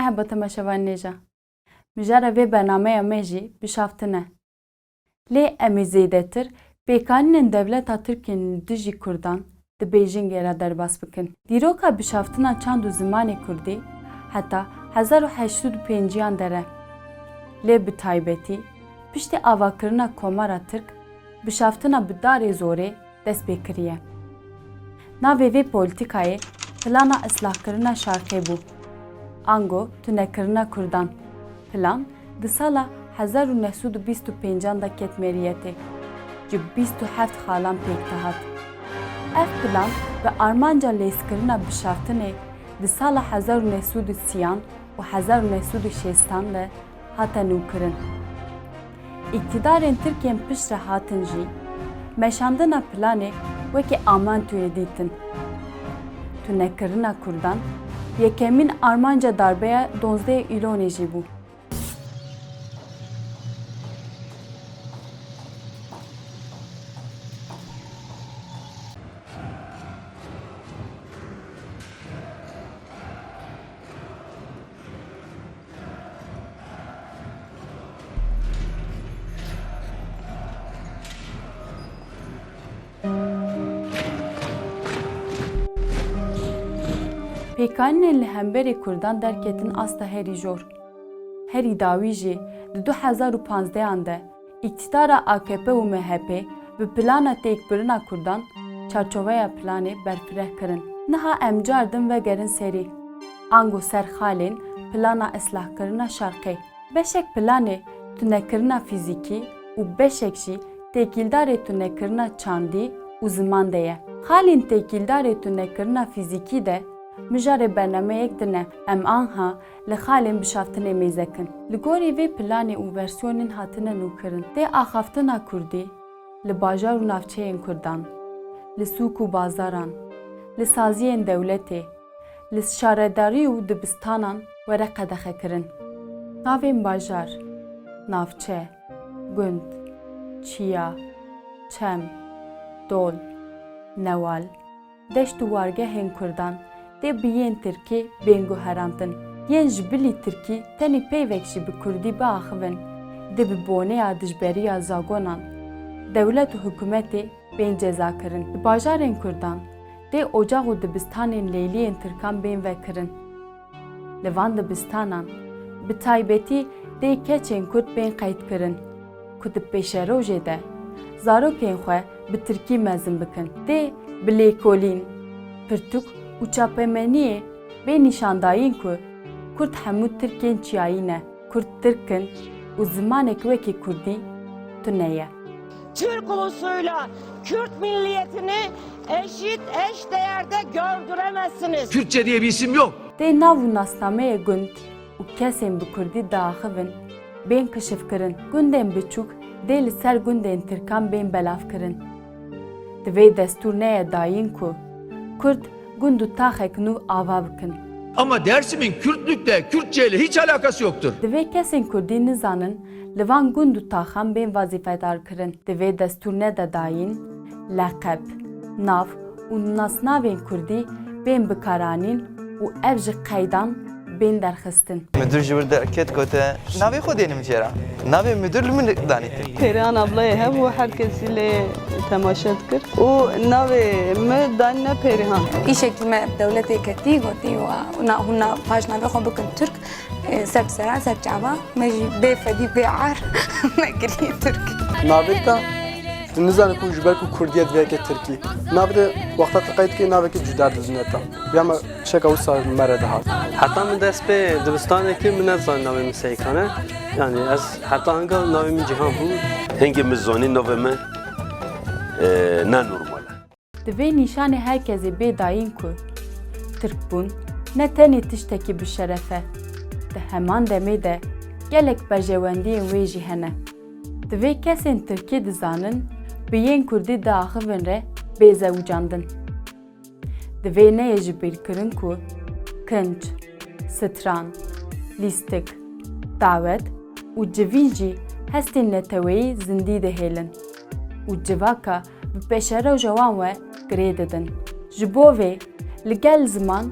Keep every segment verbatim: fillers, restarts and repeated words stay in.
Heba temaşevanên hêja. Mijara vê bernameya me jî bişaftin e. Lê em ê zêdetir pêkanînên dewleta Tirkiyê li dijî Kurdan di Bêjingê re derbas bikin. Dîroka bişaftina çand û zimanê kurdî heta hezar û heşt sed û pêncî an der e. Lê bi taybetî piştî avakirina Komara Tirk, bişaftina bi darê zorê dest pê kiriye. Navê vê polîtîkayê Plana Islahkirina Şarqê bû, ango tunekirina kurdan. Plan di sala hezar û neh sed û bîst û pêncan de ket meriyetê, ji bîst û heft xalan pêk dihat. Ev plan bi armanca lezkirina bişaftinê di sala hezar û neh sed û sîyan û hezar û neh sed û şêstan de hate nûkirin. Îktidarên Tirk yên piştre hatin jî meşandina planê wekî amantoyê dîtin. Tunekirina kurdan yekemîn armanca darbeya duwazdeh Îlonê jî bû. Pêkanînên li hemberî kurdan derketin asta herî jor. Herî dawî jî di du hezar û panzdeh an de îktidara A K P û M H P bi plana têkbirina kurdan çarçoveya planê berfireh kirin. Niha em car din vegerin serî, ango ser xalên plana islahkirina şarqê. Beşek planê tunekirina fîzîkî û beşek jî têkildarê tunekirina çandî û ziman de ye. Xalên têkildarê tunekirina fîzîkî de mijarê bernameyek din e. Em anha li xalên bişaftinê mêze kin. Li gorî vê planê û versiyonên hatine nûkirin, tê axaftina kurdî li bajar û navçeyên kurdan, li sûk û bazaran, li saziyên dewletê, li şaredarî û dibistanan were qedexekirin. Navên bajar, navçe, gund, çiya, çem, dol, newal, deşt û wargehên kurdan tê bi yên tirkî bên guherandin. Yên ji bilî tirkî tenê peyvek jî bi kurdî biaxivin, dê bi boneya dijberiya zagonan, dewlet û hikûmetê bên cezakirin. Di bajarên kurdan dê ocax û dibistanên leyliyên tirkan bên vekirin. Li van dibistanan bi taybetî dê keçên kurd bên qeydkirin ku di pêşerojê de zarokên xwe bi tirkî mezin bikin. Dê bi lêkolîn, pirtûk û çapemeniyê bê nîşandayîn ku kurd hemû tirkên çiyayî ne. Kurd tirk in û zimanek wekî kurdî tune ye. Türk ulusuyla Kürt milliyetini eşit, eş değerde gördüremezsiniz. Kürtçe diye bir isim yok. Dê nav û nasnameyê gund û kesên bi kurdî diaxivin bên kişifkirin. Gundên biçûk dê li ser gundên tirkan bên belavkirin. Divê destûr neye dayîn ku kurd gund û taxek nû ava bikin. Ama Dersim'in Kürtlükle, Kürtçeyle hiç alakası yoktur. Divê kesên kurdî nizanin li van gund û taxan bên vazîfedar kirin. Divê destûr nede dayîn, leqeb, nav û nasnavên kurdî bên bikaranîn û ev ji qeydan bên derxistin. Müdür ji wir derket, gote, "Navê xwe dênim jê re." Navê müdür li min danî te. Perihan ablayê hebû, her kesî lê temaşe dikir. Û navê min danîne Perihan. Îşekî me dewletê ketî, gotî, "Wa, na, hûn na, paş navê xwe bikin Tirk." E, ser bi sera, ser çava, me jî bê fedî, bê ar, me kiriye Tirk. Navê te, tu nizane ku ji ber ku kurdî ye divê yeke tirkî. Navê te wexta tu qeyd dikî navekî cuda didine te. Ya me tişeka wisa me re dihat. Heta min dest pê dibistanê kir, min nezanî navê min Seykan e. Yanî ez heta hinga navê min Cîhan bû. Hingê min zanî navê min, e, ne normal e. Divê nîşanê her kesê bê dayîn ku tirkbûn ne tenê tiştekî bi şeref e, di heman demê de gelek berjewendiyên wê jî hene. Divê kesên tirkî dizanin bi yên kurdî diaxivin re bê zewicandin. Divê neyê ji bîrkirin ku kinc, stran, lîstik, dawet û civîn jî hestên neteweyî zindî dihêlin û civaka bi pêşeroja wan we girê didin. Ji bo vê, li gel ziman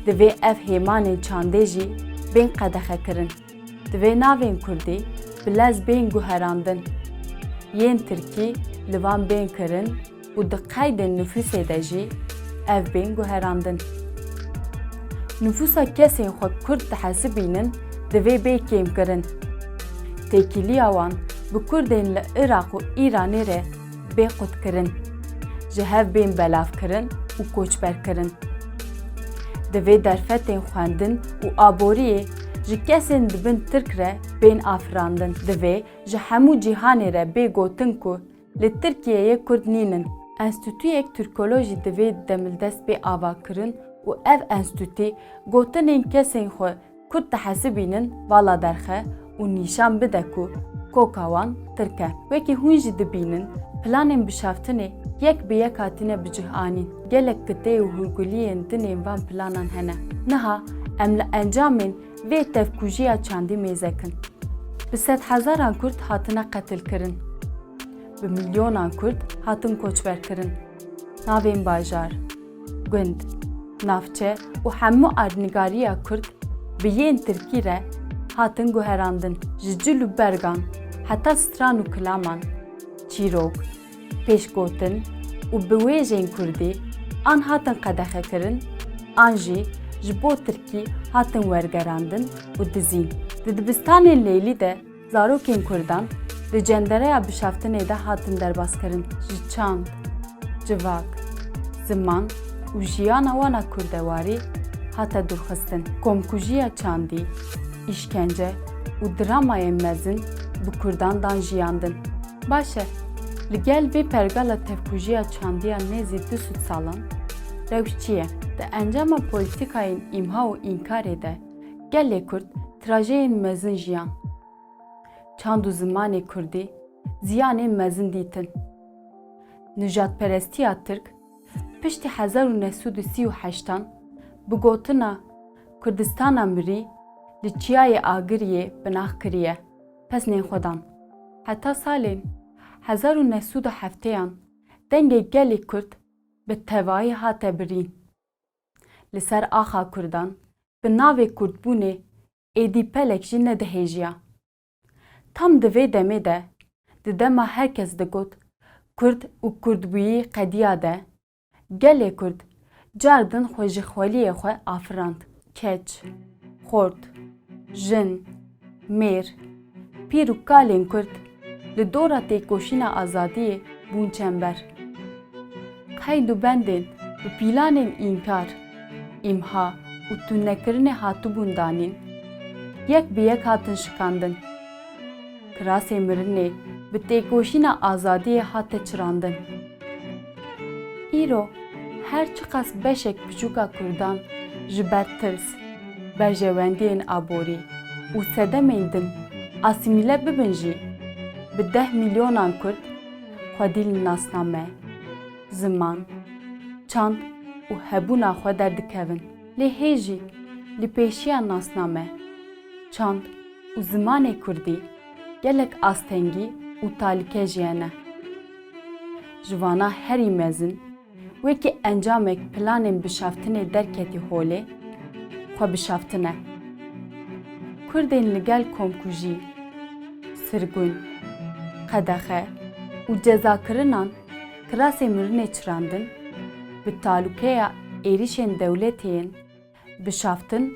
divê ev hêmanên çandê jî bên qedexekirin. Divê navên kurdî bi lez bên guherandin. Yên tirkî li van bên kirin û di qeydên nifûsê de jî ev bên guherandin. Nifûsa kesên xwe kurd dihesibînin divê bê kêmkirin. Têkiliya wan bi kurdên li Iraq û Îranê re bê qutkirin, ji hev bên belavkirin û koçberkirin. Divê derfetên xwendin û aboriyê ji kesên di bin tirk re bên afirandin. Divê ji hemû cîhanê re bê gotin ku li Tirkiyeyê kurd nînin. Enstîtuyek Tirkolojî divê demildest bê avakirin û ev enstîtû gotinên kesên xwe kurd dihesibînin vala derxe û nîşan bide ku koka wan tirk e. Wekî hûn jî dibînin, planên bişaftinê yek bi yek hatine bi cih anîn. Gelek kitê û hûrguliyên din ên van planan hene. Niha em li encamên vê tevkujiya çandî mêze kin. Bi sedhezaran kurd hatine qetilkirin. Bi milyonan kurd hatin koçberkirin. Navên bajar, gund, navçe û hemû erdnîgariya kurd bi yên tirkî re hatin guherandin. Ji cil û bergan heta stran û kilaman, çîrok, pêşgotin û biwêjên kurdî an hatin qedexekirin an jî ji bo tirkî hatin wergerandin û dizîn. Di dibistanên Lêlî de zarokên kurdan di cendereya bişaftinê de hatin derbaskirin. Ji çand, civak, ziman û jiyana wan a kurdewarî hate dûrxistin. Komkujiya çandî, îşkence û dramayên mezin bi kurdan dan jiyandin. Baş e, li gel vê pergala tevkujiya çandiya nêzî du sed salan rewş çi ye? Di encama polîtîkayên îmha û înkarê de gelê kurd trajeyên mezin jiyan. Çand û zimanê kurdî ziyanên mezin dîtin. Nijadperestiya tirk piştî hezar û neh sed û sî û heştan bi gotina Kurdistana mirî li Çiyayê Agiriyê binax kiriye, pesnên xwe dan. Heta salên hezar û neh sed û hefteyan dengê gelê kurd bi tevayî hate birîn. Li ser axa kurdan bi navê kurdbûnê êdî pelek jî nedihêjiya. Tam di vê demê de, di dema her kes digot kurd û kurdbûyî qediya de, gelê kurd car din xwe ji xweliyê xwe afirand. Keç, xort, jin, mêr, pîr û kalên kurd li dora têkoşîna azadiyê bûn çember. Qeyd û bendên bi pîlanên înkar, îmha û tûnekirinê hatibûn danîn, yek bi yek hatin şikandin. Kirasê mirinê bi têkoşîna azadiyê hate çirandin. Îro her çiqas beşek biçûk a kurdan ji ber tirs, berjewendiyên aborî û sedemên din asîmîle bibin jî, bi deh milyonan kurd xwedî li nasname, ziman, çand û hebûna xwe derdikevin. Lê hê jî li pêşiya nasname, çand û zimanê kurdî gelek astengî û talîke jî hene. Ji vana herî mezin, wekî encamek planên bişaftinê derketî holê, xwebişaftin e. Kurdên li gel komkujî, sirgûn, qedexe û cezakirinan kirasê mirinê çirandin, bi talûkeya êrişên dewletê yên bişaftin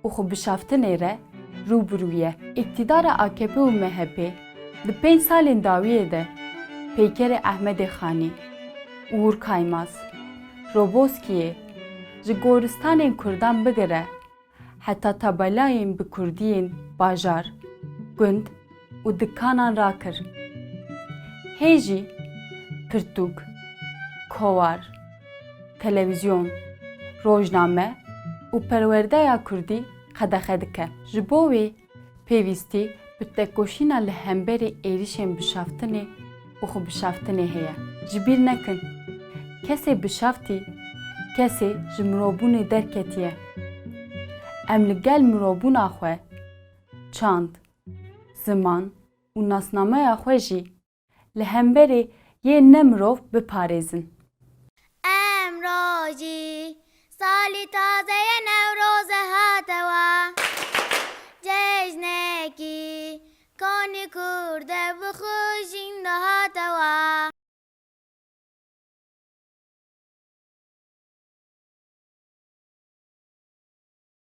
û xwebişaftinê re rû bi rû ye. Îktidara A K P û M H P di pênc salên dawiyê de peykerê Ehmedê Xanî, Uğur Kaymaz, Roboskiyê, ji goristanên kurdan bigire heta tabelayên bi kurdî yên bajar, gund û dikanan rakir. Hê jî pirtûk, kowar, televîzyon, rojname û perwerdeya kurdî qedexe dike. Ji bo wê pêwîstî bi tekoşîna li hemberî êrişên bişaftinê û xwebişaftinê heye. Ji bîr nekin, kesê bişaftî, kesê ji mirovbûnê derketiye. Em li gel mirovbûna xwe, çand, ziman û nasnameya xwe jî li hemberî yê ne mirov biparêzin. Emro jî salî